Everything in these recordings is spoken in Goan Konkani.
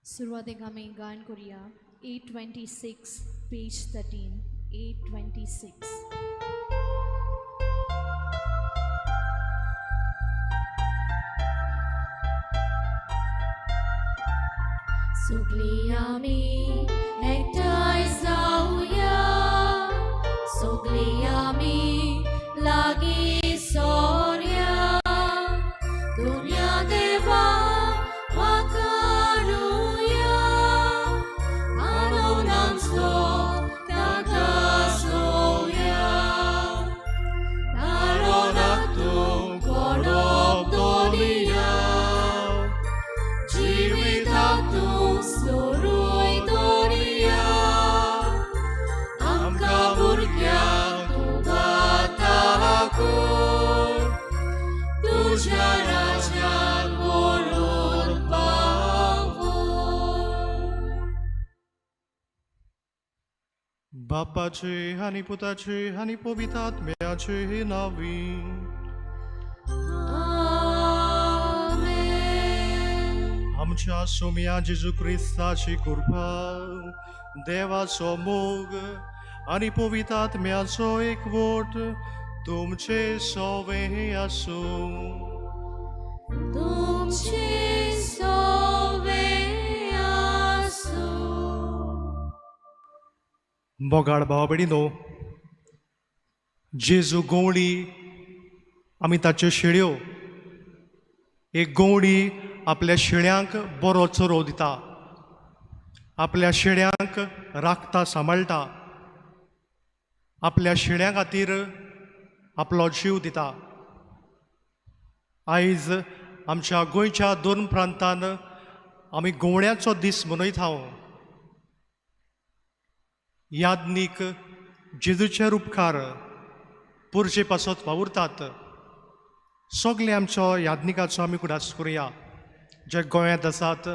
सुरवातेक आमी गायन करुया 826 पेज 13 826. सगळीं आमी एकठांय जावया, सगळीं आमी लागीं सोरया, दुनिया देवा वाखाणुया, आनंदांचो ताका सोवया, तारोनातूं कोडप दोनिया, जिवितांतूं सोरूय दोनिया, आमकां भुरग्यांक तूं दाखोय, तुज्या राज्यांत व्हरून पावय. बापाचे आनी पुताचे आनी पवित्र आत्म्याचे नांवी. आमेन. आमच्या सोम्या जेजू क्रिस्ताची कृपा, देवाचो मोग आनी पवित्र आत्म्याचो एकवट तुमचे सवे आसूं. तुमचे सवे आसूं. मोगाळ भाव भयणीनो, जेजू गवळी, आमी ताच्यो शेळ्यो. एक गवळी आपल्या शेळ्यांक बरो चरोव दिता, आपल्या शेळ्यांक राखता, सांबाळटा, आपल्या शेळ्यां खातीर आपलो जीव दिता. आयज आमच्या गोंयच्या दोन प्रांतान आमी गवळ्याचो दीस मनयता. याज्ञीक जेजूचे उपकार पुरचे पासत वावुरतात. सगळे आमचो याज्ञिकाचो आमी उगडास करुया, जे गोंयांत आसात,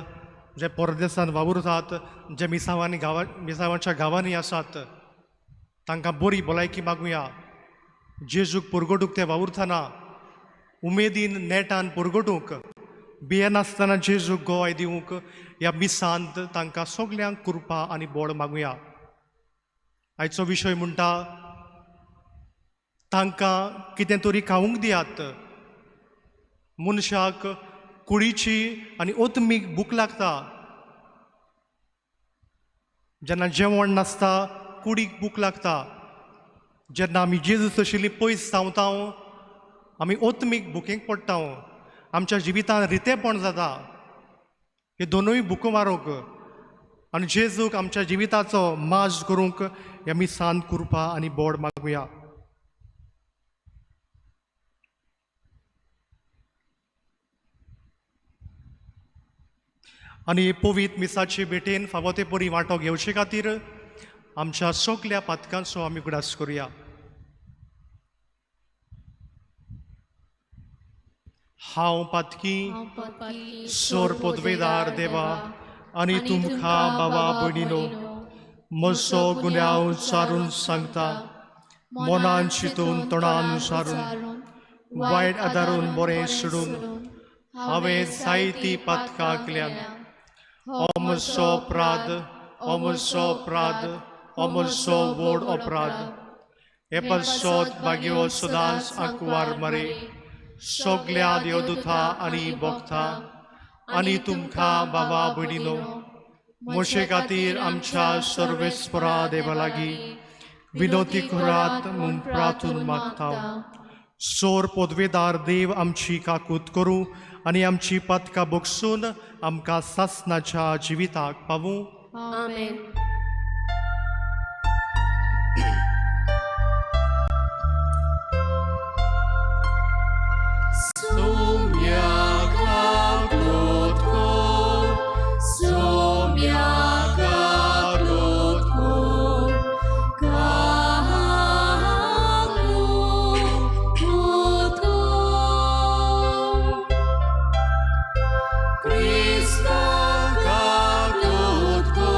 जे परदेसांत वावुरतात, जे मिसावांनी गांवा मिसावांच्या गांवांनी आसात, तांकां बरी भलायकी मागुया. जेजूक पुरगटूंक ते वावुरतना उमेदीन नेटान पुरगटूंक, भियेनासतना जेजूक गोवाय दिवंक ह्या मिसांत तांकां सगल्यांक कृपा आनी बळ मागुया. आयचो विशय म्हणटा, तांकां कितें तरी खावंक दियात. मनशाक कुडीची आनी ओतमीक भूक लागता. जेन्ना जेवण नासता कुडीक भूक लागता. जेन्ना आमी जेजू तशिल्ली पयस धांवता, आमी ओतमीक भुकेक पडटा, आमच्या जिवितांत रितेपण जाता. हे दोनूय भुको मारूंक आनी जेजूक आमच्या जिविताचो माज करूंक ह्या मिसान कृपा आनी बोड मागुया. आनी पवित्र मिसाचे भेटेन फावो ते परी वांटो घेवचे खातीर आमच्या सगल्या पातकांचो आमी उगडास करुया. हांव पातकी, सोर पदवेदार देवा, आनी तुमकां बाबा भयणीनो म्हजो गुन्यांव सारून सांगता. मनान चिंतून, तोंडान सारून, वायट आदारून बरें सोडून हांवें जायतीं पातकां केल्यात. हो म्हजो अपराध, हो म्हजो अपराध, हो म्हजो व्हड अपराध. हे पासत भाग्यो सदांच आंकवार मरे, सगल्या देवदुता आनी भोगता आनी तुमकां बाबा भयणीनो म्हजे खातीर आमच्या सर्वेस्परा देवा लागीं विनोती करात म्हूण प्रार्थून मागता. सोर पदवेदार देव आमची काकूत करूं आनी आमची पातकां बगसून आमकां सासनाच्या जिविताक पावूं. आमेन. Cristo, Kakutko,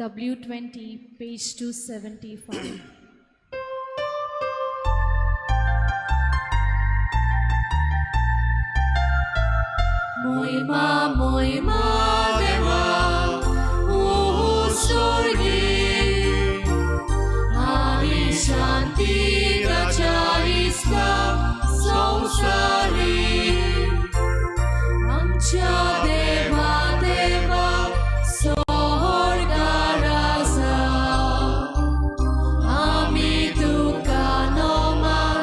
W20, page 275. Moima Moima Deva उस्वर्गी आनी शांती ताच्या इस्ता संवसारी आमच्या देवा देवा स्वर्गार आसा आमी तुका नमान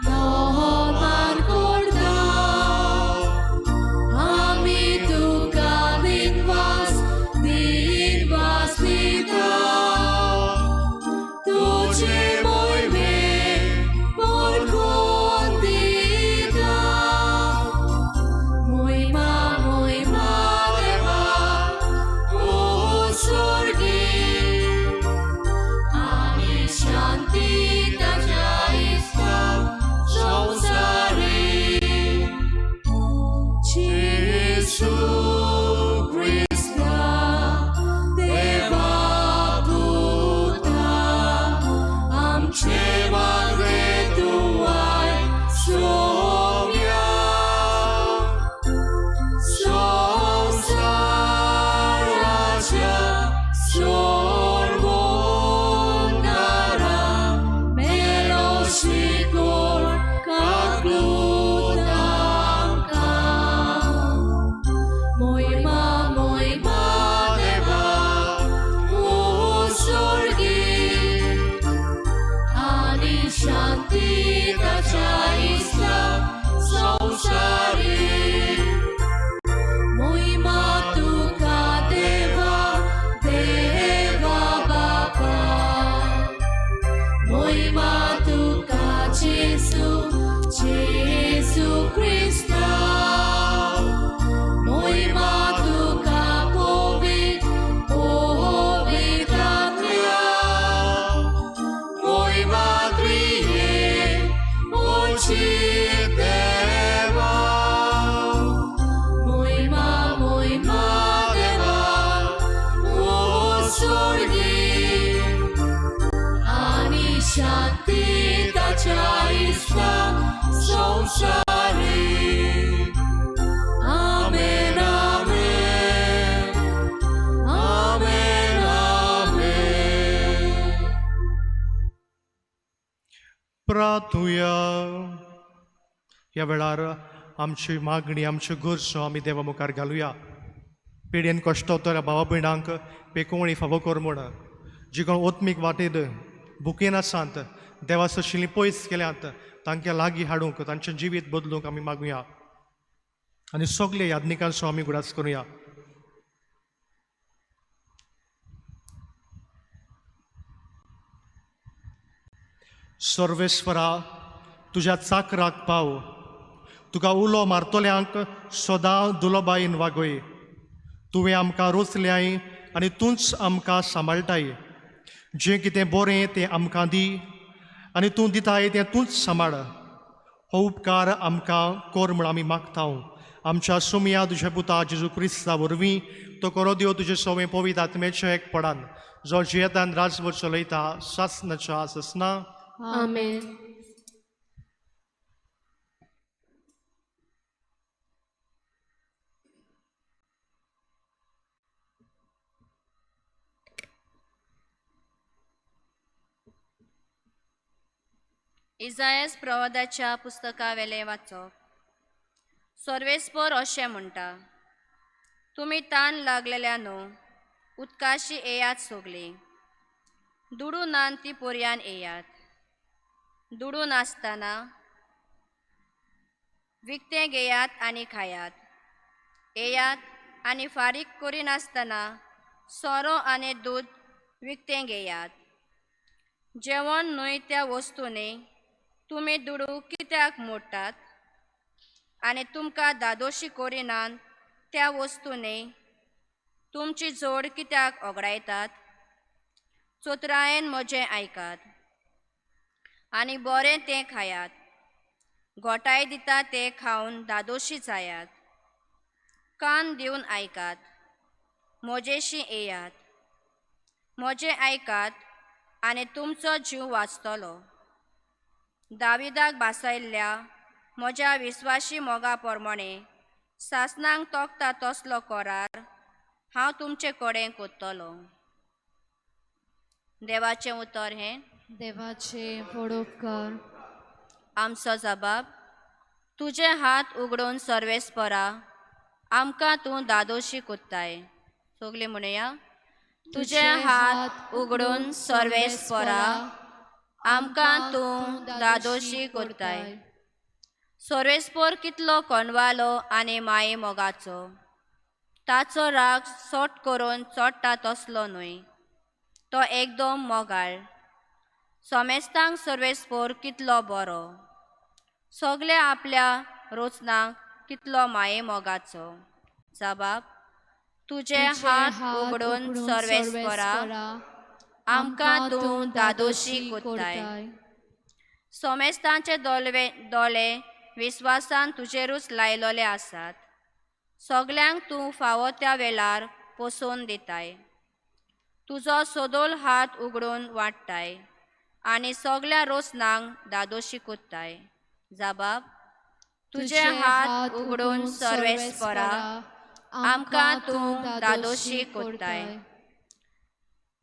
नमान करता आमी तुका दिनवास दिनवास दिता तुजे मोहिमे पोरखून दिता मोहिमा मोहिमा देवा उस्वर्गी आनी शांती ताच्या इस्ता संवसारी जेसू क्रिस्ता देवा पुता आमचे मागणे तूं सोम्या संवसाराच्या सोडवणारा मेलो शिकोण काकूत आमकां मोहिमा मोहिमा देवा उस्वर्गी आनी शांती ताच्या इस्ता संवसारी मोहिमा तुका देवा देवा बापा मोहिमा तुका जेसू जेसू क्रिस्ता मोहिमा तुका पवित्र पवित्र आत्म्या मोहिमा त्रिएक देवा मोहिमा मोहिमा देवा उस्वर्गी आनी शांती ताच्या इस्ता संवसारी आमेन आमेन आमेन आमेन. प्रार्थुया. ह्या वेळार आमची मागणी, आमच्यो गरजो आमी देवा मुखार घालुया. पिडेन कश्टोतल्या भावा भयणांक पेकोवणी फावो कर म्हूण, जी कोण ओत्मीक वाटेर भुकेन आसात, देवा सशिल्लीं पयस केल्यात, तांकां लागीं हाडूंक, तांचें जिवीत बदलूंक आमी मागुया. आनी सगळे याज्ञिकांचो आमी उगडास करुया. सर्वेस्वरा, तुज्या चाकराक पाव. तुका उलो मारतल्यांक सदां दुलोबायेन वागय. तुवें आमकां रोचल्याय आनी तूंच आमकां सांबाळटाय. जें कितें बरें तें आमकां दी आनी तूं दिताय तें तूंच सांबाळ. हो उपकार आमकां कर म्हूण आमी मागता आमच्या सुमया तुज्या पुता जेजू क्रिस्ता वरवीं. तो करो देव तुजे सवें पवित्र आत्म्याचें एकपणान, जो जियेतान राजवट चलयता सासनाच्या ससना. आमेन. इजायस प्रवादाच्या पुस्तकावेलें वाचप. सर्वेस्पर अशें म्हणटा, तुमी तान लागलेल्या न्हू, उदकाशी येयात सगलीं. दुडू नान ती पोरयान येयात. दुडू नासतना विकतें घेयात आनी खायात. येयात आनी फारीक करिनासतना सोरो आनी दूद विकतें घेयात. जेवण न्हय त्या वस्तूंनी तुमी दुडू कित्याक मोडटात आनी तुमकां दादोशी करिनात त्या वस्तूंनी तुमची जोड कित्याक ओगडायतात? चतुरायेन म्हजें आयकात आनी बरें तें खायात. घोटाय दिता तें खावन दादोशी जायात. कान दिवन आयकात, म्हजेशी येयात. म्हजें आयकात आनी तुमचो जीव वाचतलो. दाविदाक भासायल्ल्या म्हज्या विस्वाशी मोगा प्रमाणे सासणांक तोखता तसलो करार हांव तुमचे कडेन कोत्तलो. देवाचें उतर हें. देवाचे व्हड उपकार. आमचो जबाब, तुजे हात उगडून सर्वेस्परा आमकां तूं दादोशी कोत्ताय. सगलीं म्हणया, तुजे हात उगडून सर्वेस्परा आमकां तूं दादोशी कोत्ताय. सर्वेस्पर कितलो कोनवालो आनी माये मोगाचो, ताचो राग सोट करून चोडटा तसलो न्हय, तो एकदम मोगाळ. सोमेस्तांक सर्वेस्पर कितलो बरो, सगल्या आपल्या रोचनाक कितलो माये मोगाचो. जबाब, तुजे हात उगडून सर्वेस्परा आमकां तूं दादोशी कोत्ताय. सोमेस्तांचे दोळे विस्वासान तुजेरूच लायलोले आसात, सगल्यांक तूं फावो त्या वेळार पोसोवन दिताय. तुजो सदोल हात उगडून वाडटाय आनी सगल्या रोसनांक दादोशी कोत्ताय. जबाब, तुजे हात उगडून सर्वेस्परा आमकां तूं दादोशी कोत्ताय.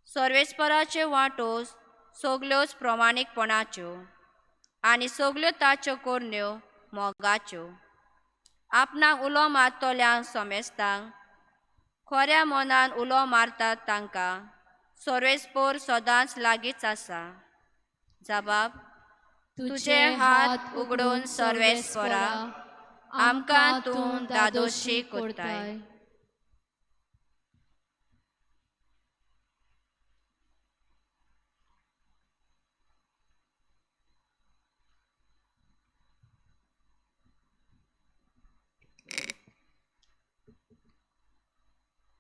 सर्वेस्पराच्यो वाटो सगल्योच प्रमाणीकपणाच्यो आनी सगल्यो ताच्यो करण्यो मोगाच्यो. आपणाक उलो मारतल्या सोमेस्तांक खऱ्या मनान उलो मारतात तांकां सर्वेस्पर सदांच लागींच आसा. जबाब, तुजे हात उगडून सर्वेस्परा आमकां तूं दादोशी कोत्ताय.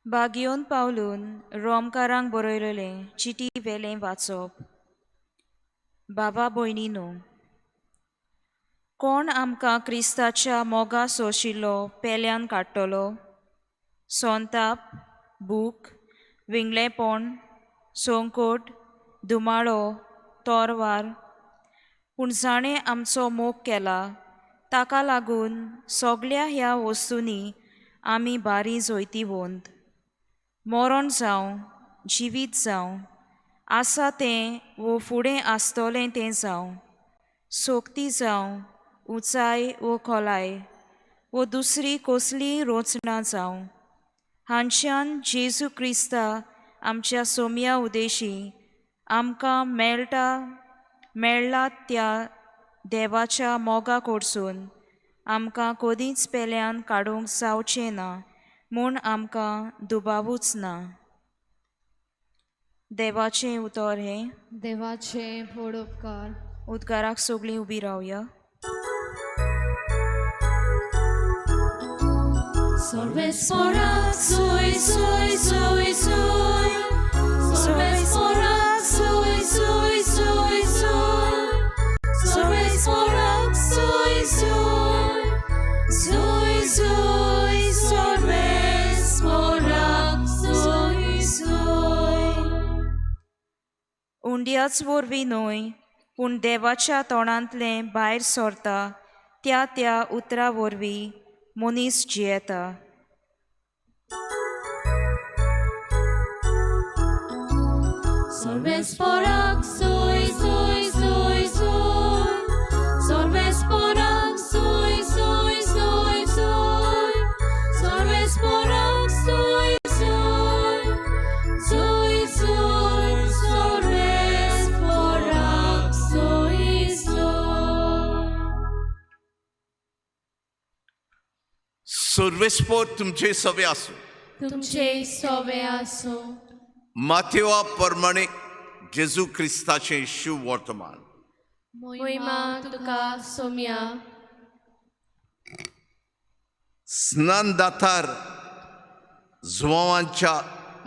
बागियोन पावलून रोमकारांक बरयलेलें चिटी वेलें वाचप. बाबा भयणीनो, कोण आमकां क्रिस्ताच्या मोगा सोशिल्लो पेल्यान काडटलो? सोंताप, भूक, विंगलेपण, संकट, धुमाळो, तोरवार. पूण जाणें आमचो मोग केला ताका लागून सगल्या ह्या वस्तूंनी आमी बारी जैतिवंत. मरण जावं, जिवीत जावं, आसा तें वो फुडें आसतलें तें जावं, सोकती जावं, उंचाय वो खोलाय वो दुसरी कसलीय रचना जावं, हांच्यान जेजू क्रिस्ता आमच्या सोम्या उदेशी आमकां मेळ्ळा त्या देवाच्या मोगा कडसून आमकां कदींच पेल्यान काडूंक जावचें ना म्हूण आमकां दुबावूच ना. देवाचें उतर हें. देवाचे व्हड उपकार. उद्गाराक सगळीं उबी रावया. सर्वेस्परा सुय सुय सुय सुय, सर्वेस्परा सुय सुय सुय सुय, सर्वेस्परा सुय सुय सुय सुय, सर्वेस्परा सुय सुय. उंड्याच वरवीं न्हय पूण देवाच्या तोंडांतलें भायर सरता त्या त्या उतरा वरवीं मनीस जियेता. सर्वेस्पराक सुय सुय सुय सुय, सर्वेस्पराक सुय सुय सुय सुय, सर्वेस्पराक सुय सुय सुय सुय, सर्वेस्पराक सुय सुय. सर्वेस्पोर तुमचे सवे आसूं. तुमचे सोवे आसूं. माथेवा प्रमाणे जेजू क्रिस्ताचें शिव वर्तमान. मोहिमा तुका सोम्या. स्नानदातार जुवांच्या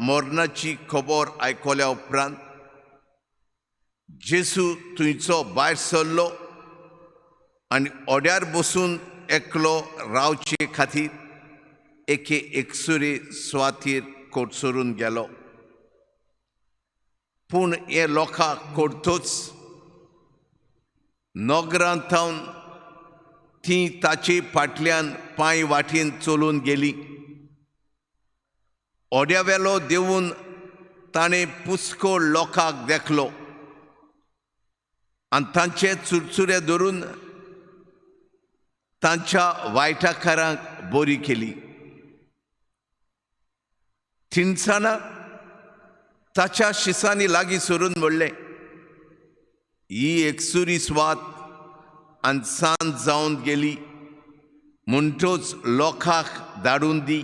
मरणाची खबर आयकल्या उपरांत जेजू थंयचो भायर सरलो आनी ओड्यार बसून एकलो रावचे खातीर एके एकसुरे सुवातेर कोटसरून गेलो. पूण हे लोकांक करतूच नगरांत थावन ती ताचे फाटल्यान पांय वाटेन चलून गेली. ओड्यावेलो देवून ताणें पुस्कोळ लोकांक देखलो आनी तांचे चुरचुरे धरून तांच्या वायटाकारांक बरी केली. तिनसाना ताच्या शिसांनी लागीं सरून म्हणलें, ही एकसुरी स्वात आनी सांज जावन गेली म्हणटच लोकांक धाडून दी,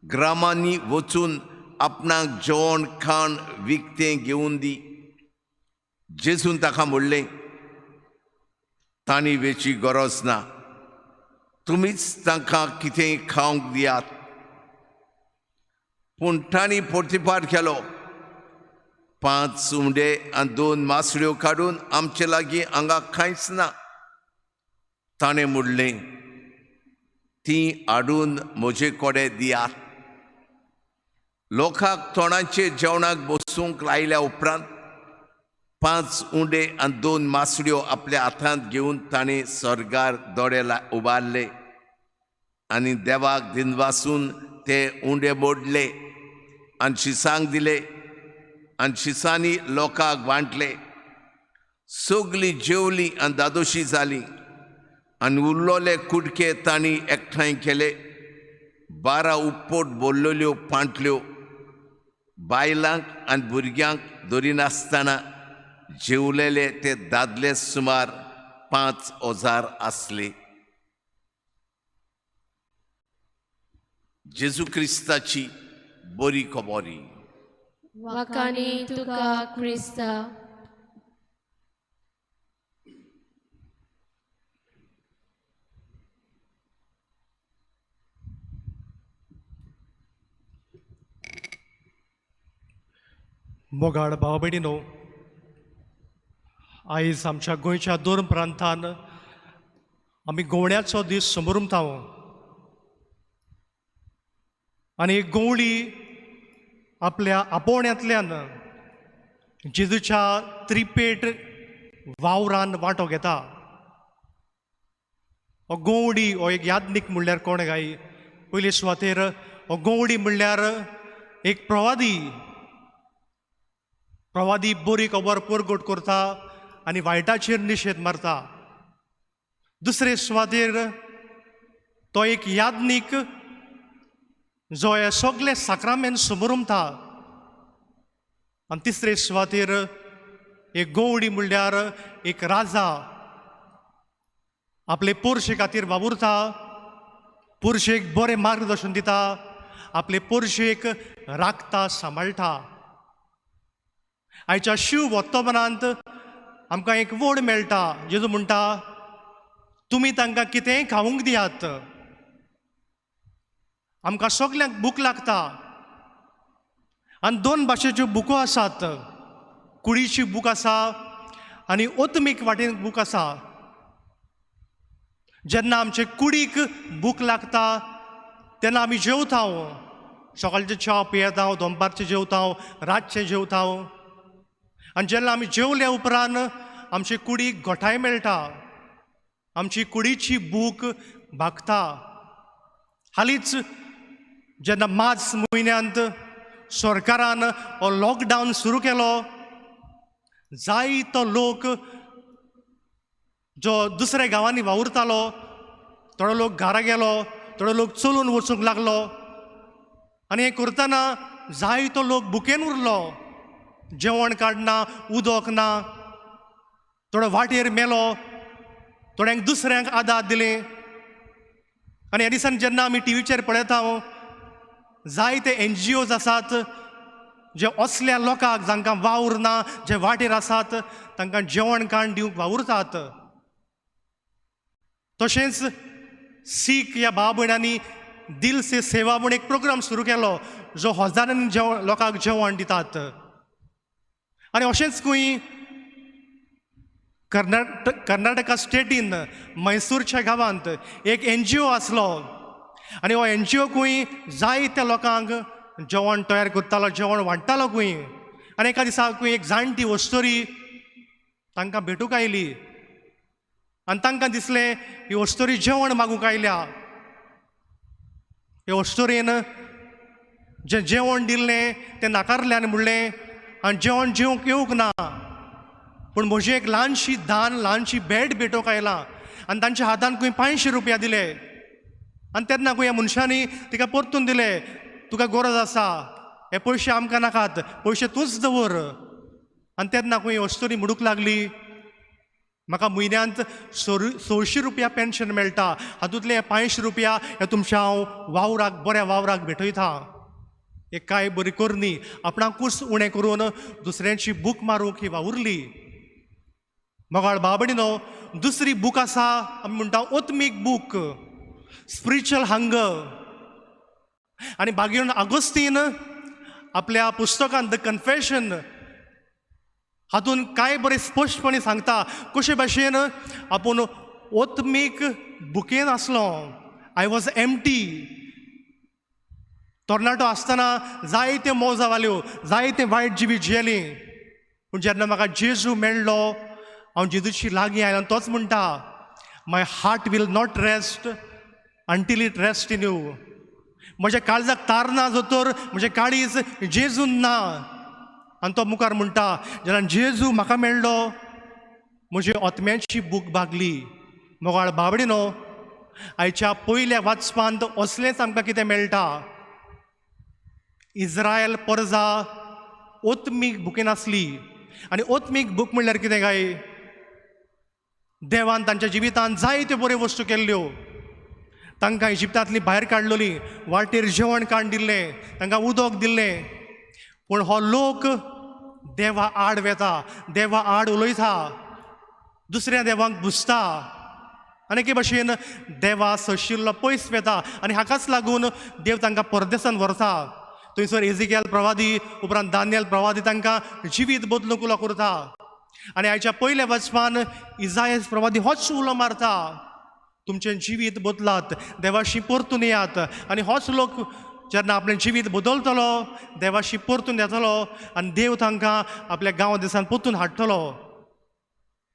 ग्रामांनी वचून आपणाक जेवण खाण विकतें घेवन दी. जेजून ताका म्हणलें, तांणी वेची गरज ना, तुमीच तांकां कितेंय खावंक दियात. पूण तांणी प्रतिपार केलो, 5 उंडे आनी 2 मासळ्यो काडून आमचे लागीं हांगा कांयच ना. ताणें म्हणलें, ती हाडून म्हजे कडेन दियात. लोकांक तोंडाचे जेवणाक बसूंक लायल्या उपरांत 5 उंडे आनी 2 मासळ्यो आपल्या हातांत घेवन ताणें स्वर्गार दोळे उबारले आनी देवाक दिनवासून ते उंडे मोडले आनी शिसांक दिले आनी शिसांनी लोकांक वांटले. सगलीं जेवलीं आनी दादोशी जालीं आनी उरलोले कुडके तांणी एकठांय केले. 12 उपट भरलेल्यो पांटल्यो. बायलांक आनी भुरग्यांक धरिनासतना जेवलेले ते दादले सुमार 5000 आसले. जेजू क्रिस्ताची बरी खबरी. वाकानी तुका क्रिस्ता. मोगाळ भाव भयणीनो, आयज आमच्या गोंयच्या दोन प्रांतान आमी गोवण्याचो दीस समरुमता. आनी एक गोवळी आपल्या आपोवण्यांतल्यान जेजूच्या त्रिपेट वावरान वांटो घेता. हो गोवडी हो एक याज्ञीक म्हणल्यार कोण काय? पयले सुवातेर हो गोवडी म्हणल्यार एक प्रवादी. प्रवादी बरी खबर परगट करता आनी वायटाचेर निशेध मारता. दुसरे सुवातेर तो एक याज्ञीक जो हे सगळे साक्रामेन समरुमता. आनी तिसरे सुवातेर एक गोवडी म्हणल्यार एक राजा आपले पोरशे खातीर वावुरता, पोरशेक बरें मार्गदर्शन दिता, आपले पोरशेक राखता सांबाळटा. आयच्या शिव वर्तमानांत आमकां एक वड मेळटा. जेजू म्हणटा, तुमी तांकां कितेंय खावंक दियात. आमकां सगल्यांक भूक लागता आनी 2 भाशेच्यो बुको आसात. कुडीची बूक आसा आनी ओतमीक वाटेन बूक आसा. जेन्ना आमचे कुडीक भूक लागता तेन्ना आमी जेवता, सकाळचें च्या पियेता, दनपारचें जेवता, रातचें जेवता. आनी जेन्ना आमी जेवल्या उपरांत आमचे कुडीक घटाय मेळटा, आमची कुडीची भूक भागता. हालींच जेन्ना मार्च म्हयन्यांत सरकारान हो लॉकडावन सुरू केलो, जायतो लोक जो दुसऱ्या गांवांनी वावुरतालो, थोडो लोक घरा गेलो, थोडो लोक चलून वचूंक लागलो. आनी हें करतना जायतो लोक भुकेन उरलो, जेवण काडना, उदक ना, थोडो वाटेर मेलो, थोड्यांक दुसऱ्यांक आदार दिले. आनी ह्या दिसान जेन्ना आमी टिवीचेर पळयता, जायते एनजीओज आसात जे असल्या लोकांक जांकां वावर ना, जे वाटेर आसात, तांकां जेवण खाण दिवंक वावुरतात. तशेंच सीख ह्या भाव भयणांनी दिल से सेवा म्हूण एक प्रोग्राम सुरू केलो, जो हजारांनी जेवण लोकांक जेवण दितात. आनी अशेंच खंय कर्नाटका स्टेटीन मैसूरच्या गांवांत एक एनजीओ आसलो आनी हो एनजीओ खंय जायत्या लोकांक जेवण तयार करतालो, जेवण वांट्टालो खंय. आनी एका दिसा खंय एक जाणटी वस्तोरी तांकां भेटूंक आयली आनी तांकां दिसलें ही वस्तोरी जेवण मागूंक आयल्या. हे वस्तोरेन जें जेवण दिल्लें तें नाकारलें आनी म्हणलें आनी जेवण जेवंक येवंक ना, पूण म्हजी एक ल्हानशी दान, ल्हानशी भेट भेटोवंक आयलां. आनी तांच्या हातान खंय 500 रुपया दिले. आनी तेन्ना खंय ह्या मनशांनी तिका परतून दिले, तुका गरज आसा, हे पयशे आमकां नाकात, पयशे तूंच दवर. आनी तेन्ना खंय अस्तुरी म्हणूंक लागली, म्हाका म्हयन्यांत 600 रुपया पेन्शन मेळटा, हातूंतले 500 रुपया हे तुमच्या हांव वावराक, बऱ्या वावराक भेटयता. एक काय बरी करणी, आपणाकूच उणें करून दुसऱ्यांची भूक मारूंक ही वावुरली. मोगाळ बाबडिनो, दुसरी भूक आसा आमी म्हणटा ओत्मीक भूक, स्पिरिच्युअल हंगर. आनी बागेवन आगोस्तीन आपल्या पुस्तकान the confession हातून कांय बरें स्पश्टपणी सांगता कशे भाशेन आपूण ओत्मीक भुकेन आसलो. I was empty. तरणाटो आसतना जायते मौजा वाल्यो, जायते वायट जिवीत जियेली, पूण जेन्ना म्हाका जेजू मेळ्ळो, हांव जेजूची लागीं आयलो आनी तोच म्हणटा, my heart will not rest until it rest in you. म्हज्या काळजाक तार ना जोतर म्हजें काळीज जेजून ना. आनी तो मुखार म्हणटा, जेन्ना जेजू म्हाका मेळ्ळो म्हजी ओतम्याची भूक भागली. मोगाळ बाबडिनो, आयच्या पयल्या वाचपांत असलेंच आमकां कितें मेळटा. इज्रायल परजा ओत्मीक भुकेन आसली. आनी ओत्मीक भूक म्हणल्यार कितें काय? देवान तांच्या जिवितांत जायत्यो बऱ्यो वस्तू केल्ल्यो. तांकां इजिप्तांतली भायर काडलोली, वाटेर जेवण काडून दिल्लें, तांकां उदक दिल्लें. पूण हो लोक देवा आड वेता, देवा आड उलयता, दुसऱ्या देवांक पुजता आनी एके भाशेन देवा सशिल्लो पयस वेता. आनी हाकाच लागून देव तांकां परदेसान व्हरता. थंयसर एजिकेल प्रवादी, उपरांत दानियल प्रवादी तांकां जिवीत बदलूंक उलो करता. आनी आयच्या पयल्या वाचपान इजायस प्रवादी होच उलो मारता, तुमचें जिवीत बदलात, देवाशी परतून येयात. आनी होच लोक जेन्ना आपलें जिवीत बदलतलो, देवाशी परतून येतलो आनी देव तांकां आपल्या गांव देसान परतून हाडटलो.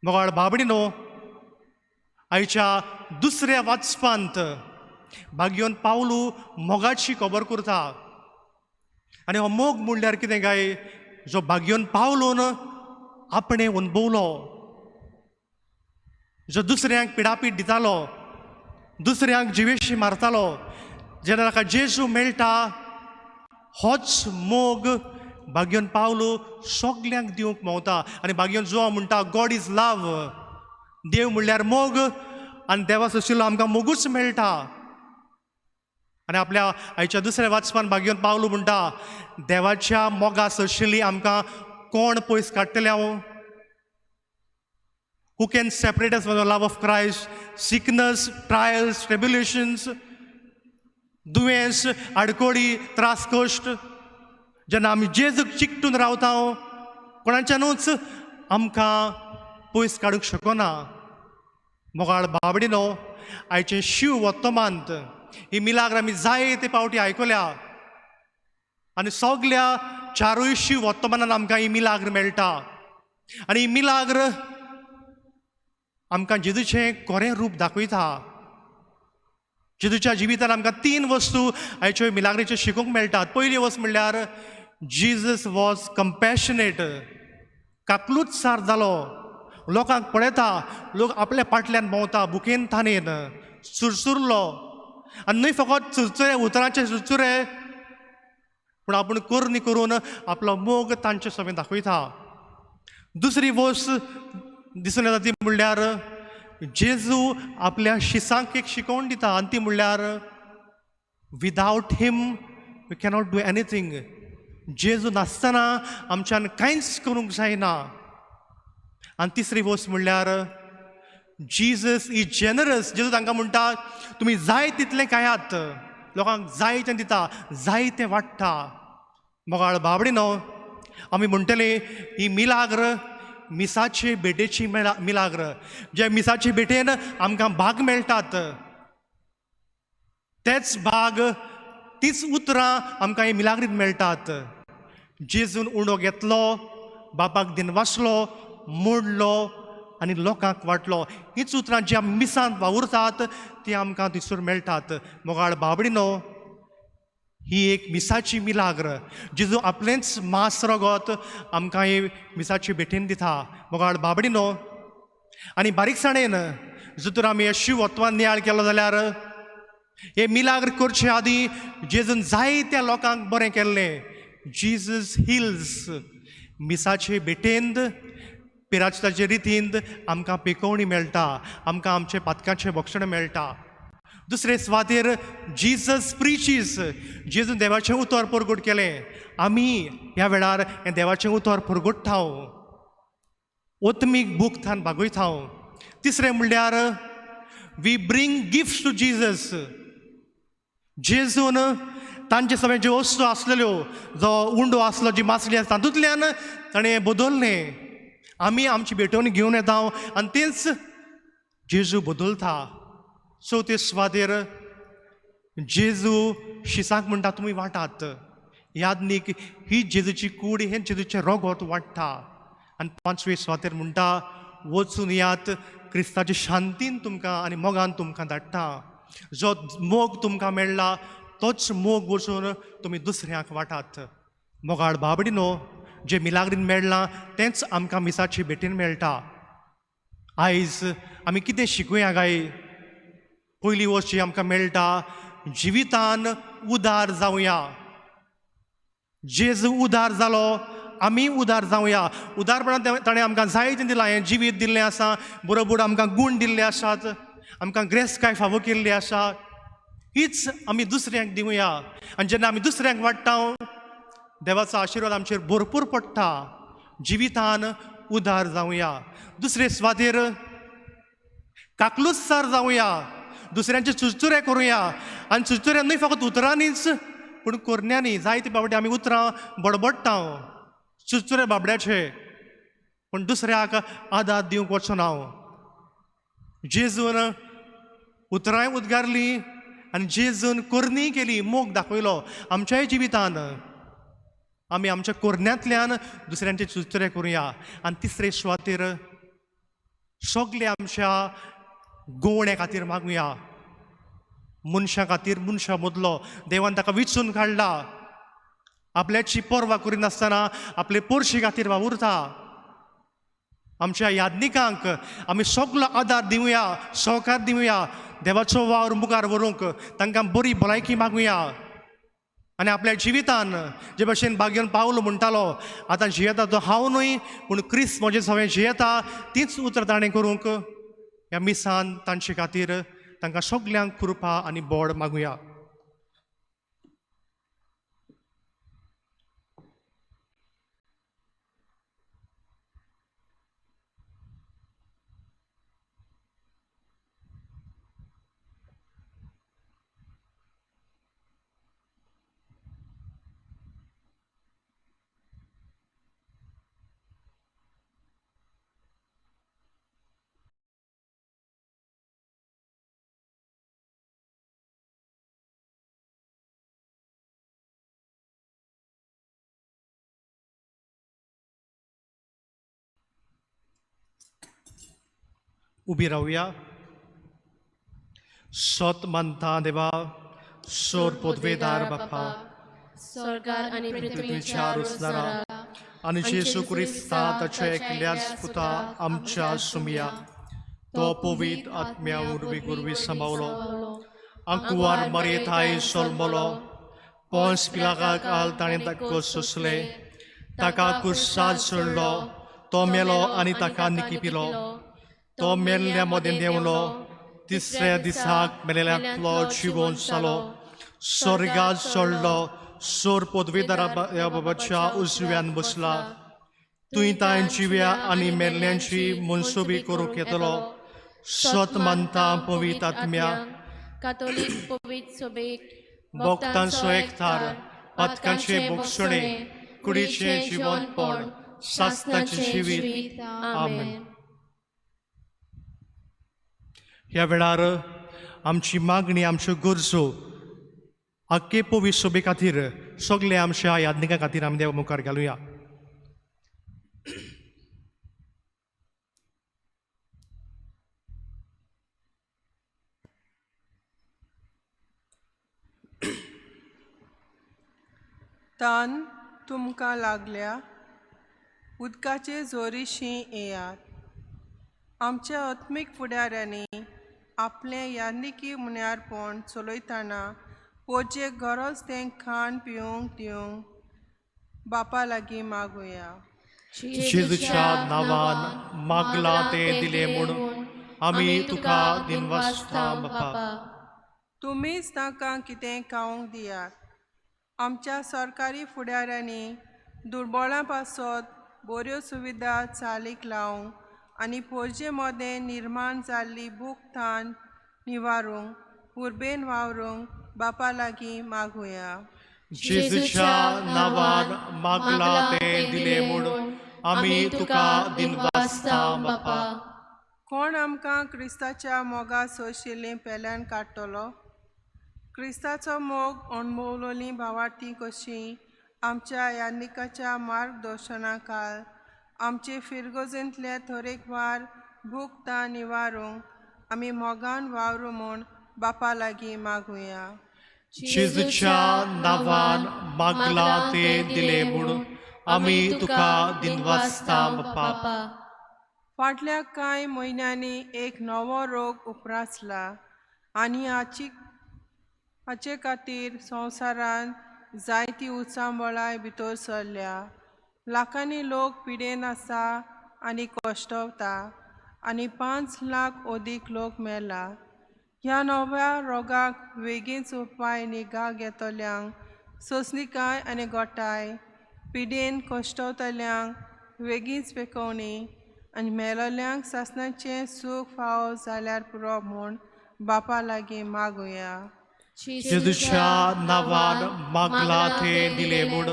मोगाळ बाबडिनो, आयच्या दुसऱ्या वाचपांत भाग्योन पावलू मोगाची खबर करता. आनी हो मोग म्हणल्यार कितें काय? जो भाग्योन पावलून आपणें अणभवलो, जो दुसऱ्यांक पिडापीड दितालो, दुसऱ्यांक जिवेशी मारतालो, जेन्ना ताका जेजू मेळटा, होच मोग भाग्योन पावलो सगल्यांक दिवंक मेवता. आनी भाग्योन जो म्हणटा, गॉड is love, देव म्हणल्यार मोग आनी देवा सोशिल्लो आमकां मोगूच मेळटा. आनी आपल्या आयच्या दुसऱ्या वाचपान भाग्योन पावलो म्हणटा, देवाच्या मोगा सोशिल्ली आमकां कोण पयस काडटले हांव? Who can separate us from the love of Christ? Sickness, trials, tribulations, दुयेंस, आडकोडी, त्रास, कश्ट. जेन्ना आमी जेजूक चिकटून रावता, कोणाच्यानूच आमकां पयस काडूंक शकना. मोगाळ बाबडिनो, आयचें शिव वर्तमांत ही मिलाग्र आमी जायते पावटी आयकल्या आनी सगल्या चारूय शिव वर्तमानान आमकां ही मिलाग्र मेळटा. आनी ही मिलाग्र आमकां जेजूचें कोरें रूप दाखयता. जेजूच्या जिवितान आमकां तीन वस्तू आयच्यो मिलाग्रीच्यो शिकूंक मेळटात. पयली वस्त म्हणल्यार जीजस वॉज कंपॅशनेट. काकलूत सार जालो, लोकांक पळयता, लोक आपल्या पाटल्यान भोंवता, भुकेन तानेन चुरचुरलो. आनी न्हय फकत चुरचुरे, उतरांचे चुरचुरे, पूण आपूण करणी करून आपलो मोग तांचे समेत दाखयता. दुसरी वस्त दिसून येता ती म्हणल्यार जेजू आपल्या शिसांक एक शिकोवन दिता आनी ती म्हणल्यार without him we cannot do anything. जेजू नासतना आमच्यान कांयच करूंक जायना. आनी तिसरी वस्त म्हणल्यार जीजस is generous. जेजू तांकां म्हणटा, तुमी जाय तितलें खायात, लोकांक जाय तें दिता, जाय तें वाडटा. मोगाळ बाबडी न्हू, आमी म्हणटले ही मिलाग्र मिसाचे भेटेची मिलाग्र, जे मिसाचे भेटेन आमकां भाग मेळटात, तेच भाग, तीच उतरां आमकां ही मिलाग्रीत मेळटात. जेजून उंडो घेतलो, बापाक दिनवासलो, मोडलो आनी लोकांक वांटलो. हीच उतरां जी आमी मिसांत वावुरतात ती आमकां थंयसर मेळटात. मोगाळ बाबडिनो, ही एक मिसाची मिलाग्र. जेजू आपलेंच मास रगत आमकां हे मिसाची भेटेन दिता. मोगाळ बाबडिनो, आनी बारीकसाणेन जर तर आमी शिवत्वान नियाळ केलो जाल्यार हे मिलाग्र करचे आदीं जेजून जायत्या लोकांक बरें केल्लें. Jesus hills. मिसाचे भेटेंत पिराजताचे रितींत आमकां पिकोवणी मेळटा, आमकां आमचे पातकाचें भक्षण मेळटा. दुसरे सुवातेर जीजस प्रिचीस. जेजून देवाचें उतर परगट केलें. आमी ह्या वेळार हें देवाचें उतर परगट्टा, ओतमीक बूक थान भागयता. तिसरें म्हणल्यार we bring gift to Jesus. जेजून तांचे सगळे ज्यो वस्तू आसलेल्यो, जो उंडो आसलो, जी मासली आसता, तातूंतल्यान ताणें बदललें. आमी आमची भेटवण घेवन येता आनी तेंच जेजू बदलता. चवथे सुवातेर जेजू शिसाक म्हणटा तुमी वांटात. यादनीक ही जेजूची कूड, हें जेजूचें रोगोत वांट्टा. आनी पांचवे सुवातेर म्हणटा वचून यात, क्रिस्ताचे शांतीन तुमकां आनी मोगान तुमकां धाडटा. जो मोग तुमकां मेळ्ळा तोच मोग वचून तुमी दुसऱ्यांक वांटात. मोगाळ बाबडिनो, जें मिलाग्रीन मेळ्ळां तेंच आमकां मिसाचे भेटेन मेळटा. आयज आमी कितें शिकुया काय? पयली वस्त जी आमकां मेळटा, जिवितान उदार जावया. जेजू उदार जालो, आमी उदार जावया. उदारपणान ताणें आमकां जायतें दिलां. हें जिवीत दिल्लें आसा, बरोबर आमकां गूण दिल्ले आसात, आमकां ग्रेसकाय फावो केल्ली आसा. हीच आमी दुसऱ्यांक दिवया. आनी जेन्ना आमी दुसऱ्यांक वाडटा, देवाचो आशिर्वाद आमचेर भरपूर पडटा. जिवितान उदार जावया. दुसरे सुवातेर काकलुसार जावया, दुसऱ्यांचे चुरचुरे करुया. आनी चुरचुरे न्हय फकत उतरांनीच पूण कोरण्यांनी. जायते बाबडे आमी उतरां बडबडटा, चुरचुरे बाबड्याचे, पूण दुसऱ्याक आदार दिवंक वचना हांव. जेजून उतरांय उद्गारलीं आनी जेजून करणी केली, मोग दाखयलो. आमच्याय जिवितान आमी आमच्या कोरण्यांतल्यान दुसऱ्यांचे चुरचुरे करुया. आनी तिसरे सुवातेर सगळे आमच्या गोवण्या खातीर मागुया. मनशां खातीर मनशां मदलो देवान ताका विचून काडला. आपल्याची पर्वा करिनासतना आपले पोरशी खातीर वावुरता. आमच्या यादनिकांक आमी सगलो आदार दिवया, सहकार दिवया, देवाचो वावर मुखार व्हरूंक तांकां बरी भलायकी मागुया. आनी आपल्या जिवितान जे भशेन भाग्यन पावल म्हणटालो, आतां जियेता तो हांव न्हय पूण क्रिस्त म्हजें सगळें जियेता, तीच उतरां ताणें करूंक ह्या मिसान तांचे खातीर तांकां सगल्यांक कृपा आनी बोड मागुया. उबी रावया. सत मानता देवा, सोर पदवेदार बापा, स्वर्गार आनी पृथ्वीच्या रुसणारा आनी जेजू क्रिस्ता ताच्या एकल्याच पुता आमच्या सुमया, तो पवित्र आत्म्या उर्वी गुरवी समावलो, आंकुवार मरेथाय सोलमलो, पोंस पिलाकाक आल ताणें ताका सोंसले, ताका कुर्साद सोडलो, तो मेलो आनी ताका निकी पिलो, तो मेल्ल्या मदें देंवलो, तिसऱ्या दिसाक मेलेल्यांतलो जिवोन जालो, स्वर्गात चडलो, सोर पदवेदारा बाबाच्या उजव्यान बसला, तुंय तांय जिव्या आनी मेल्ल्यांची मनसुबी करूंक येतलो. सत मानता पवित्र आत्म्या, कातोलीक पवित्र सोबेक, भक्तांचो एकठार, पातकांचे भोगसणे, कुडीचें जिवनपण, सासणाचें जिवीत. आमेन. ह्या वेळार आमची मागणी, आमच्यो गरजो आख्खे पवित्र सभे खातीर सगळे आमच्या याज्ञिकां खातीर आमी देवा मुखार घालुया. तान तुमकां लागल्या उदकाचे जोरीशी येयात. आमच्या आत्मीक फुडाऱ्यांनी आपलें यादनिकी मुन्यारपण चलयतना पोरजे गरज तें खाण पिवंक दिवंक बापा लागीं मागुया. जेजूच्या नांवान मागलां तें दिलें म्हूण आमी तुका दिनवासता बापा. तुमीच तांकां कितें खावंक दियात. आमच्या सरकारी फुडाऱ्यांनी दुर्बळां पासत बऱ्यो सुविधा चालीक लावंक आनी पोरजे मदें निर्माण जाल्ली भूक तान निवारूंक उर्बेन वावरूंक बापा लागीं मागुया. जेजूच्या नांवान मागलां तें दिलें म्हूण आमी तुका दिनवासता बापा. कोण आमकां क्रिस्ताच्या मोगा सोंशिल्लीं पेल्यान काडटलो? क्रिस्ताचो मोग अणभवलोलीं भावार्थी कशीं आमच्या यादनिकाच्या मार्गदर्शना खाल आमचे फिरगोजेंतले तरेकवार भूक तान निवारूंक आमी मोगान वावरूं म्हूण बापा लागीं मागुया. जेजूच्या नांवान मागलां तें दिलें म्हूण आमी तुका दिनवासता बापा. फाटल्या कांय म्हयन्यांनी एक नवो रोग उप्रासला आनी हाचे खातीर संवसारांत जायती उचांबळाय भितर सरल्या. लाखांनी लोक पिडेन आसा आनी कश्टवता आनी 5 लाख अदीक लोक मेला. ह्या नव्या रोगाक वेगींच उपाय निगा घेतल्यांक सोंसणीकाय आनी गोठाय, पिडेन कश्टवतल्यांक वेगींच पेकोवणी आनी मेलोल्यांक सासणाचें सूख फावो जाल्यार पुरो म्हूण बापा लागीं मागुया. जेजूच्या नांवान मागलां तें दिलें म्हूण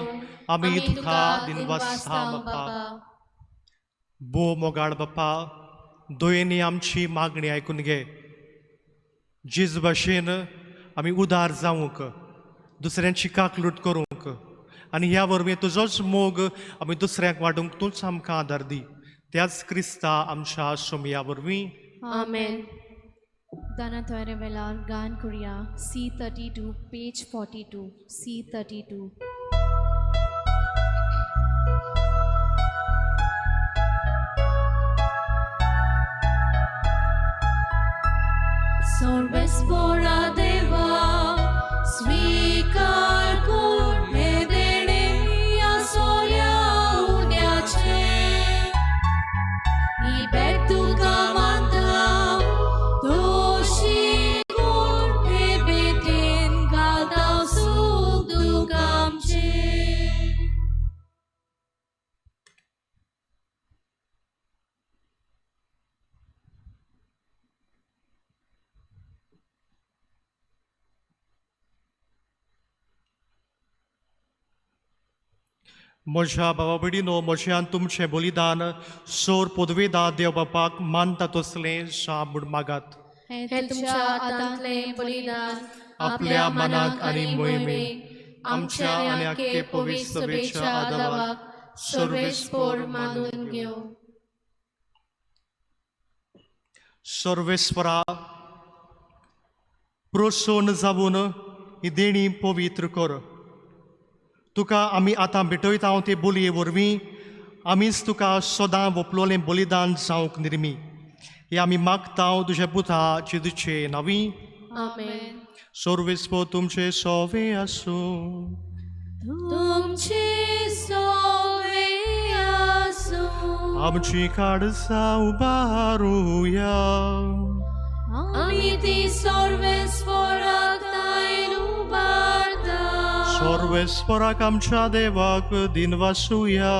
आमी तुका दिनवासता बापा. भोव मोगाळ बापा, दयेनी आमची मागणी आयकून घे. जेजू भाशेन आमी उदार जावंक, दुसऱ्यांची काकलूट करूंक आनी ह्या वरवीं तुजोच मोग आमी दुसऱ्यांक वाडूंक तूंच आमकां आदार दी. त्याच क्रिस्ता आमच्या सोमया वरवीं. आमेन. दानाथोयरे वेलार गान कुरिया C32 page 42 C32. Sorvespora deva स्वीकार कोण हे देणे या सोऱ्या उण्याचे ही भेट तुका मानता दोशी कोण हे भेटेन घालता सूख दुख आमचें. म्हज्या बाबा भयणीनो, म्हजें आनी तुमचें बलिदान सोर पदवेदा देव बापाक मानता तसलें शाप म्हूण मागात. हे तुमच्या हातांतलें बलिदान आपल्या मनाक आनी मोहिमेक आमच्या आनी आख्खे पवित्र सभेच्या आदावाक सर्वेस्पोर मानून घेवं. सर्वेस्परा, प्रोत्सोन जावन ही देणी पवित्र कर. तुका आमी आतां भेटयता ते बोलये वरवीं आमीच तुका सदां वपलोलें बलिदान जावंक निर्मी. हे आमी मागता तुज्या पुता जेजूचे नांवी. आमेन. सर्वेस्पोर तुमचे सोवे आसूं. तुमचे सोवे आसूं. आमची काळजां उबारुया. आमी ती सर्वेस्पोराक दायन उबारता. सर्वेस्पराक आमच्या देवाक दिनवासुया.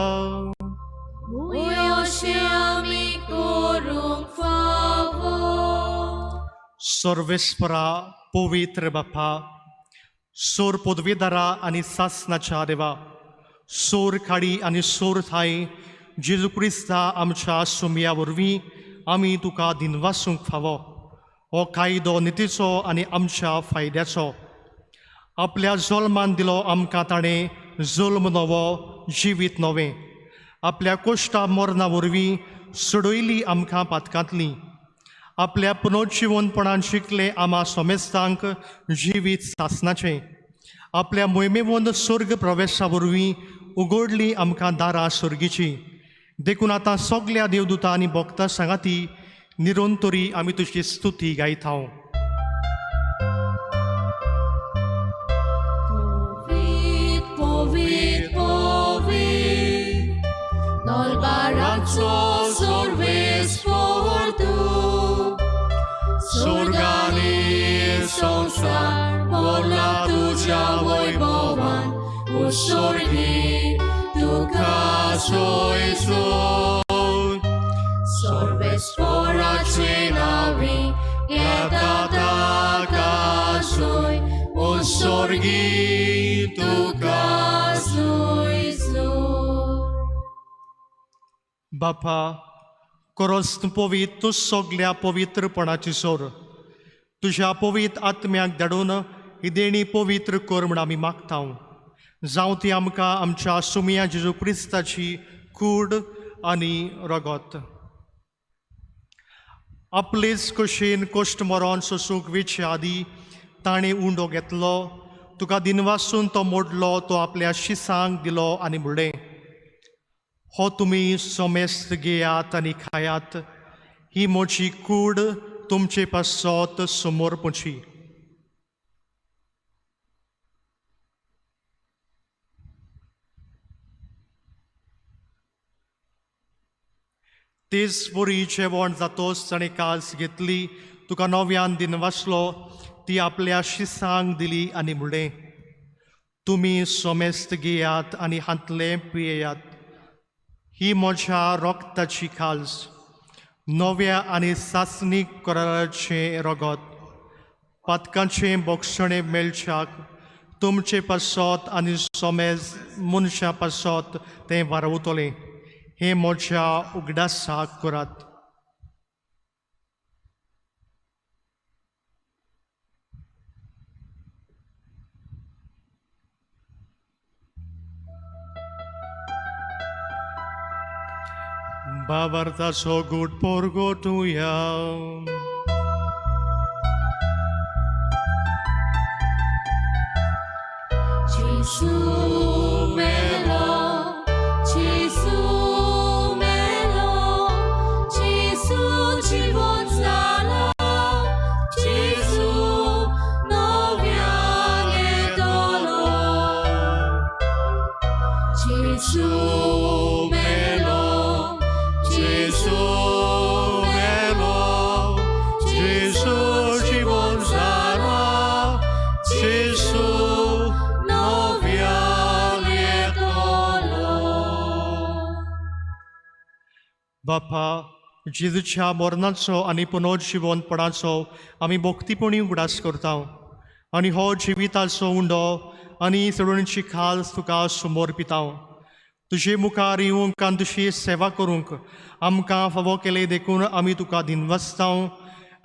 अशें आमी करूंक फावो. सर्वेस्परा, पवित्र बापा, सोर पदवेदारा आनी सासनाच्या देवा, सोर खाडी आनी सोर थाय जेजू क्रिस्ता आमच्या सोमया वरवीं आमी तुका दिनवासूंक फावो. हो कायदो नितीचो आनी आमच्या फायद्याचो. आपल्या जल्मान दिलो आमकां ताणें जुल्म नवो, जिवीत नवें. आपल्या कोश्टा मरणा वरवीं सोडयली आमकां पातकांतली. आपल्या पुनर्जिवनपणान शिकले आमा सोमेस्तांक जिवीत सासनाचें. आपल्या मोहिमेवन स्वर्ग प्रवेशा वरवीं उगडली आमकां दारां सर्गीची. देखून आतां सगल्या देवदूता आनी भक्तां सांगाती निरंतरी आमी तुजी स्तुती गायता. Povit, povit, povit, Nolbarazzo sorves fortu, Surgani संसार बोला तुझ्या वैभवान, उसोर्गी तुका सोयसोय. सर्वेस्पराचे नावी येता ताका सोय, उसोर्गी तुका सोयसोय. बापा, खरोच तूं पवित्र, तूं सगल्या पवित्रपणाची सोर. तुज्या पवित्र आत्म्याक धाडून ही देणी पवित्र कर म्हूण आमी मागता. जावं ती आमकां आमच्या सुमया जेजू क्रिस्ताची कूड आनी रगत. आपलेच कशेन कश्ट मरोन सोसूंक वेचे आदी ताणें उंडो घेतलो, तुका दिनवासून तो मोडलो, तो आपल्या शिसांक दिलो आनी म्हणलें, हो तुमी सोमेस्त घेयात आनी खायात, ही म्हजी कूड तुमचे पासत समर्पची. तेच वरी जेवण जातोच ताणें कास घेतली, तुका नव्यान दिनवासलो, ती आपल्या शिसांक दिली आनी म्हणलें, तुमी सोमेस्त घेयात आनी हांतलें पियेयात, ही म्हज्या रक्ताची खाज, नव्या आनी सासणीक कराराचें रगत, पातकांचें बोगसणें मेळच्याक तुमचे पासत आनी सोमेज मनशां पासत तें वारवतलें. हें म्हज्या उगडासाक करात. बाबार्थाचो गूट पोरगोटुया. Gesù melo, Gesù melo, Gesù ci volzala, Gesù noviane dolo. Gesù melo, Gesù melo, Gesù ci volzala, Gesù noviane dolo. बापा, जेजूच्या मरणाचो आनी पुनर्जिवनपणाचो आमी भक्तीपणी उगडास करता आनी हो जिविताचो उंडो आनी सोडवणीची खास तुका समर्पिता. तुजे मुखार येवंक आनी तुजी सेवा करूंक आमकां फावो केले देखून आमी तुका दिनवासता.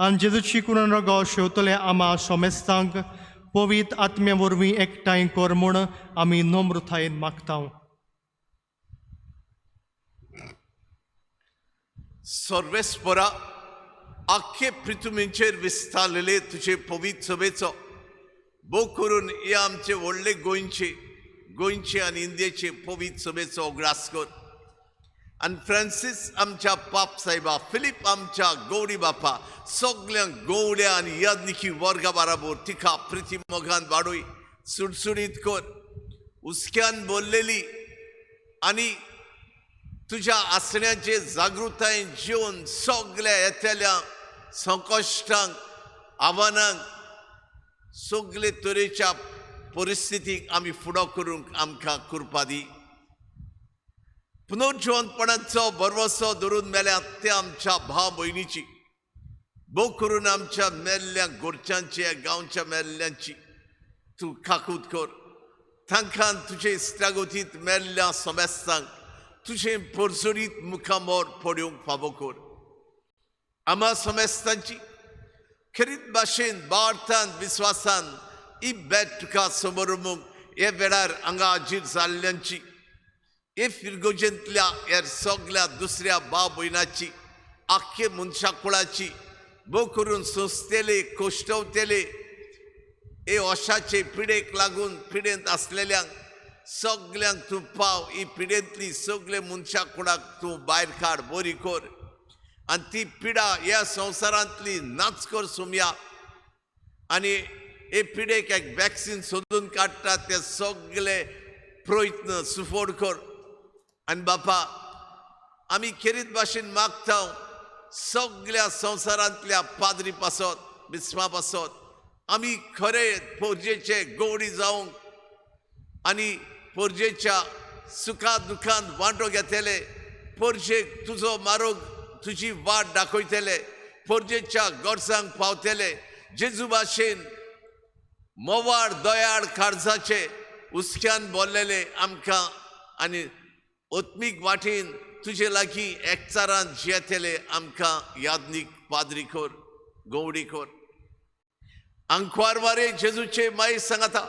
आनी जेजूची कुरण रगो शेवतले आमा सोमेस्तांक पवित्र आत्म्या वरवीं एकठांय कर म्हूण आमी नम्रतायेन मागता. सर्वेस्परा, आख्खे पृथ्वीचेर विस्तारलेले तुजे पवित्र सभेचो भोग करून हे आमचे व्हडले गोंयचे गोंयचे आनी इंडियेचे पवित्र सभेचो उगडास कर. आनी फ्रांसीस आमच्या पाप साहेबा, फिलीप आमच्या गौडी बापा, सगळ्या गवड्या आनी यादनिकी वर्गा बाराबर तिका प्रिती मोगान वाडोय, सुडसुडीत कर. हुस्क्यान बोल्लेली आनी तुज्या आसण्याचे जागृतायेन जिवन सगल्या येतल्या संकश्टांक, आव्हानांक, सगले तरेच्या परिस्थितीक आमी फुडो करूंक आमकां कृपा दी. पुनर्जिवनपणाचो भरवसो धरून मेल्या ते आमच्या भाव भयणीची, भोग करून आमच्या मेल्ल्या गोरच्यांची, गांवच्या मेल्ल्यांची तूं काकूत कर. तांकां तुजे इश्टागतींत मेल्ल्या समेस्तांक तुजें परजळीत मुखामोर पडूंक फावो कर. आमा समेस्तांची खेरीत भाशेन भारतान विस्वासान ही भेट तुका समोर हे वेळार हांगा हाजीर जाल्ल्यांची, हे फिरगोजेंतल्या हेर सगल्या दुसऱ्या भाव भयणाची, आख्खे मनशा कुळाची, भोव करून सोंसतेले कोश्टवतेले हे अशाचे पिडेक लागून पिडेंत आसलेल्यांक सगल्यांक तूं पाव. ही पिडेंतली सगळे मनशा कुळाक तूं भायर काड, बरी कर आनी ती पिडा ह्या संवसारांतली नाच कर सोमया. आनी हे पिडेक एक वॅक्सीन सोदून काडटा ते सगळे प्रयत्न सुफोड कर. आनी बापा आमी खेरीत भाशेन मागता सगळ्या संवसारांतल्या पाद्री पासत, बिस्मा पासत आमी खरे पोरजेचे गवडी जावंक आनी पोरजेच्या सुखा दुखान वांटो घेतले, पोरजेक तुजो मारोग तुजी वाट दाखयतले, पोरजेच्या गरजांक पावतले. जेजू भाशेन मोवाळ दयाळ काळजाचे हुस्क्यान बोल्लेले आमकां आनी आत्मीक वाटेन तुजे लागीं एकचारान जियेतले आमकां यादनीक पाद्री कर, गवडी कर. आंकवार वारे जेजूचे माई सांगता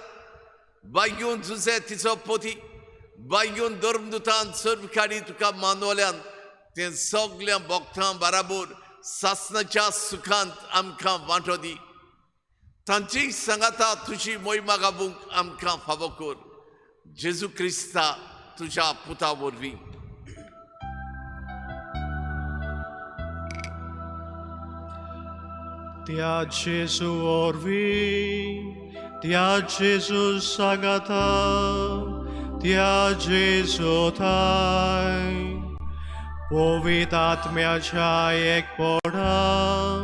बागेवन जुजे तिचो पोती बागेवन धर्मदुतान सर्व काडी तुका मानवल्यान तें सगल्या भक्तां बराबर सासनाच्या सुखांत आमकां वांटो दी. तांची सांगाता तुजी मोहिमा गाबूंक आमकां फावो कर. जेजू क्रिस्ता तुज्या पुता वरवीं. त्या जेजू वरवीं, त्या जेजू सांगाता, त्या जेजू थाय पवित्र आत्म्याच्या एकपणान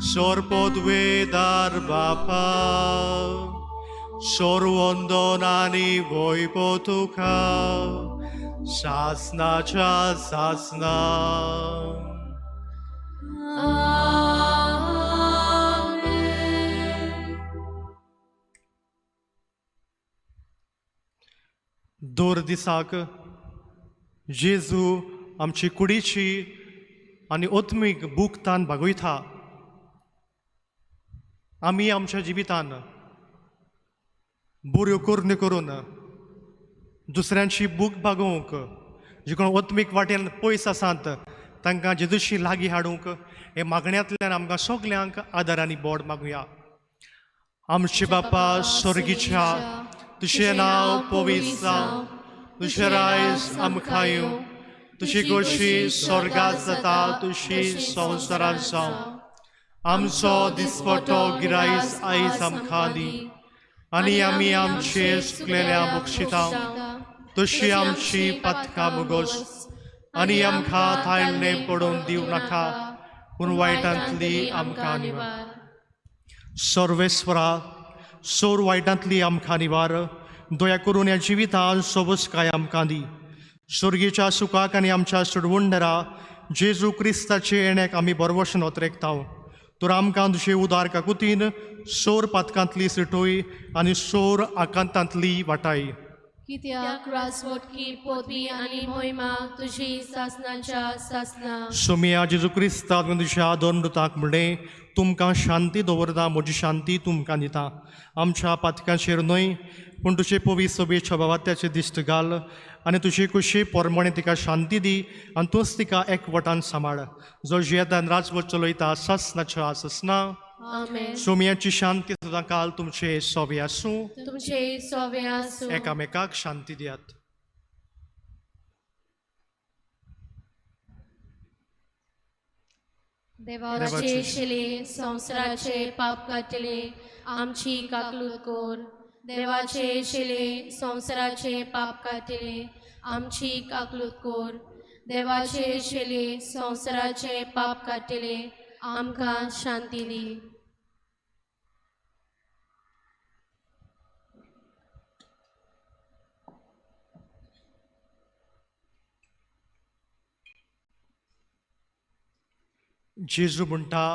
सोरपदवेदार बापा सोरवंदन आनी वैभव तुका सासनाच्या सासना. दोर दिसाक जेजू आमची कुडीची आनी आत्मीक भूक तान भागयता. आमी आमच्या जिवितान बऱ्यो करण्यो करून दुसऱ्यांची भूक भागोवंक, जे कोण आत्मीक वाटेन पयस आसात तांकां जेजूशी लागीं हाडूंक हे मागण्यांतल्यान आमकां सगल्यांक आदार आनी बोड मागुया. आमचे बापा स्वर्गीच्या, तुजें नांव पवित्र जावं, तुजें रायज आमकां येवं, तुजी गोशी स्वर्गात जाता तुशी संवसारांत जावं. आमचो दिसपटो गिरायस आयज आमकां दी आनी आमी आमचे चुकलेल्या बक्षिता तशी आमची पातकां मुगोस आनी आमकां थायल्ले पडून दिवं नाका, पूण वायटांतली आमकां निवार. सर्वेस्वरा, सोर वायटांतली आमकां निवार, दया करून ह्या जिवितान सोबसकाय आमकां दी. स्वर्गीच्या सुखाक आनी आमच्या सुडवुंडरा जेजू क्रिस्ताचे येण्याक आमी बरवशन ओतरेकता. तर आमकां तुजे उदार काकुतीन सोर पातकांतली सिटोय आनी सोर आकांतांतली वाटाय. कित्याक राजवटकी पदवी आनी मोहिमा तुजी सासनाच्या सासना. सोमिया जेजू क्रिस्ता तुज्या दोन मृताक म्हणलें, तुमकां शांती दवरता, म्हजी शांती तुमकां दिता. आमच्या पातकांचेर न्हय पूण तुजे पवी सभेच्या बाबात्याचे दिश्ट घाल आनी तुजी कुशी पोरमणे तिका शांती दी आनी तूंच तिका एकवटान सांबाळ, जो जियेतान राजवट चलयता सासनाच्या सासना. आमेन. सोमियाची शांती सदां काल तुमचे सोबे आसूं. तुमचे सोबे आसूं. एकामेकाक शांती दियात. देवाचे शिले संवसाराचे पाप काडटले आमची काकलूत कर. देवाचे शिले संवसाराचे पाप काडटले आमची काकलूत कर. देवाचे शिले संवसाराचे पाप काडटले आमकां शांती दी. जेजू म्हणटा,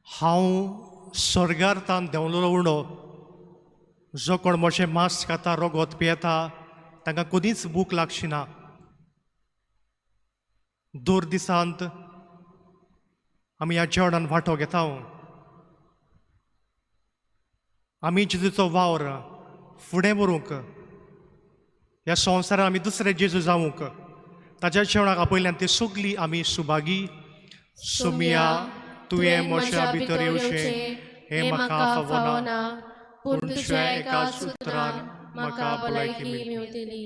हांव स्वर्गार तान देंवलो उणो, जो कोण म्हजें मांस खाता रगत पियेता तांकां कदींच भूक लागची ना. दोर दिसांत आमी ह्या जेवणान वांटो घेता. आमी जेजूचो वावर फुडें व्हरूंक, ह्या संवसारांत आमी दुसरे जेजू जावंक ताच्या जेवणाक आपयल्यान ती सगळी आमी सुभागी. सोमिया, तुवें म्हज्या भितर येवचें हें म्हाका फावना, पूण तुज्या एकाच उतरान म्हाका भलायकी मेळटली.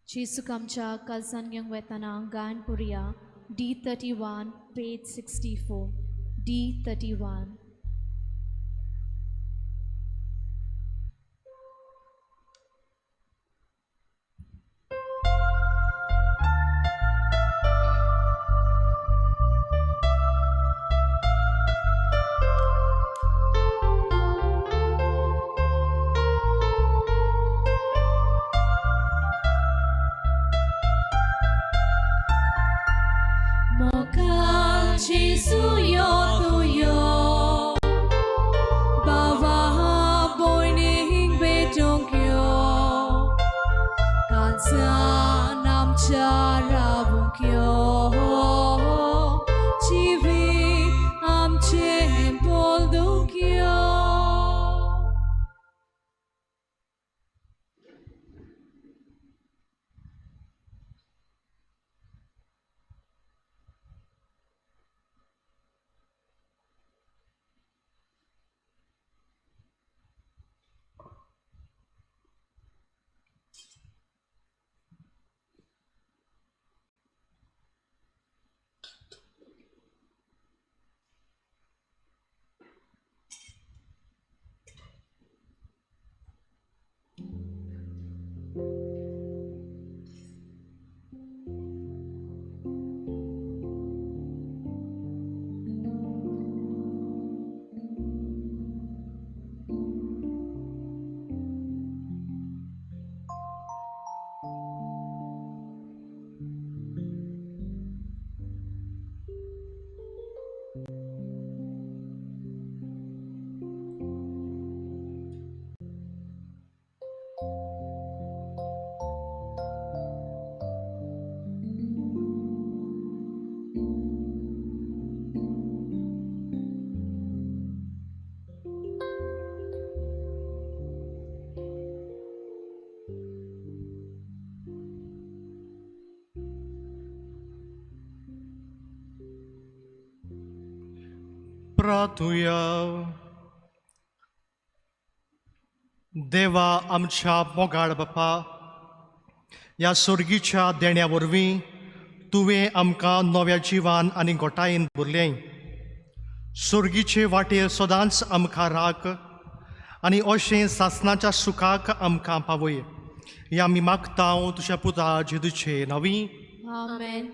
जेजूक आमच्या काळजान घेवंक वेतना गायन करुया D31 page 64 D31. Jesu yo tu yo, Baba boining betong kyo, Kansa nam chara kyo, Chivi am chempol du kyo. प्रार्थुया. देवा आमच्या मोगाळ बापा, ह्या सोर्गीच्या देण्या वरवीं तुवें आमकां नव्या जिवान आनी गोटायेन भरलें. सोर्गीचे वाटेर सदांच आमकां राख आनी अशें सासणाच्या सुखाक आमकां पावय. ह्या आमी मागता तुज्या पुता जेजूचे नांवी. आमेन.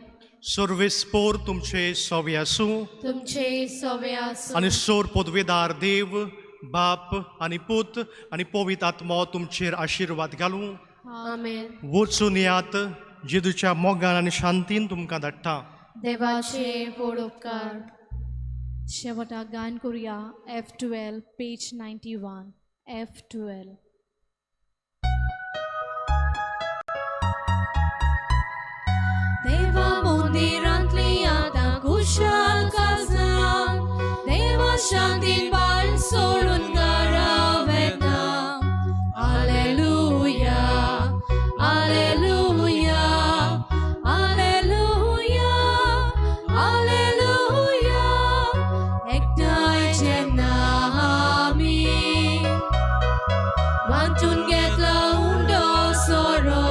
सर्वेस्पोर तुमचे सवे आसूं, तुमचे सवे आसूं, आनी सोर पदवेदार देव बाप आनी पूत आनी पवित्र आत्मो तुमचेर आशिर्वाद घालूं. आमेन. वचून यात, जेजूच्या मोगान आनी शांतीन तुमकां धाडटा. देवाचे व्हड उपकार. शेवटाक गायन करुया F12 page 91 F12. देवा मंदिरांतली आतां कुशाल काळजान, देवा शांतीन बाळ सोडून घरा वेता. Hallelujah, hallelujah, hallelujah, hallelujah. एकठांय जेन्ना आमी वांटून घेतला उंडो सोरो,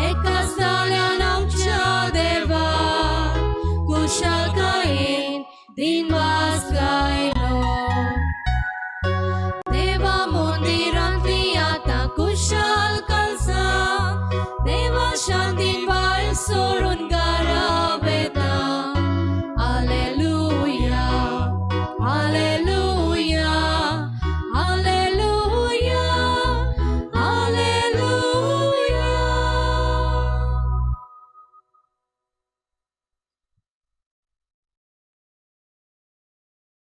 एकाच जाल्यान आमच्या देवा कुशालकायेन दिनवास गाय.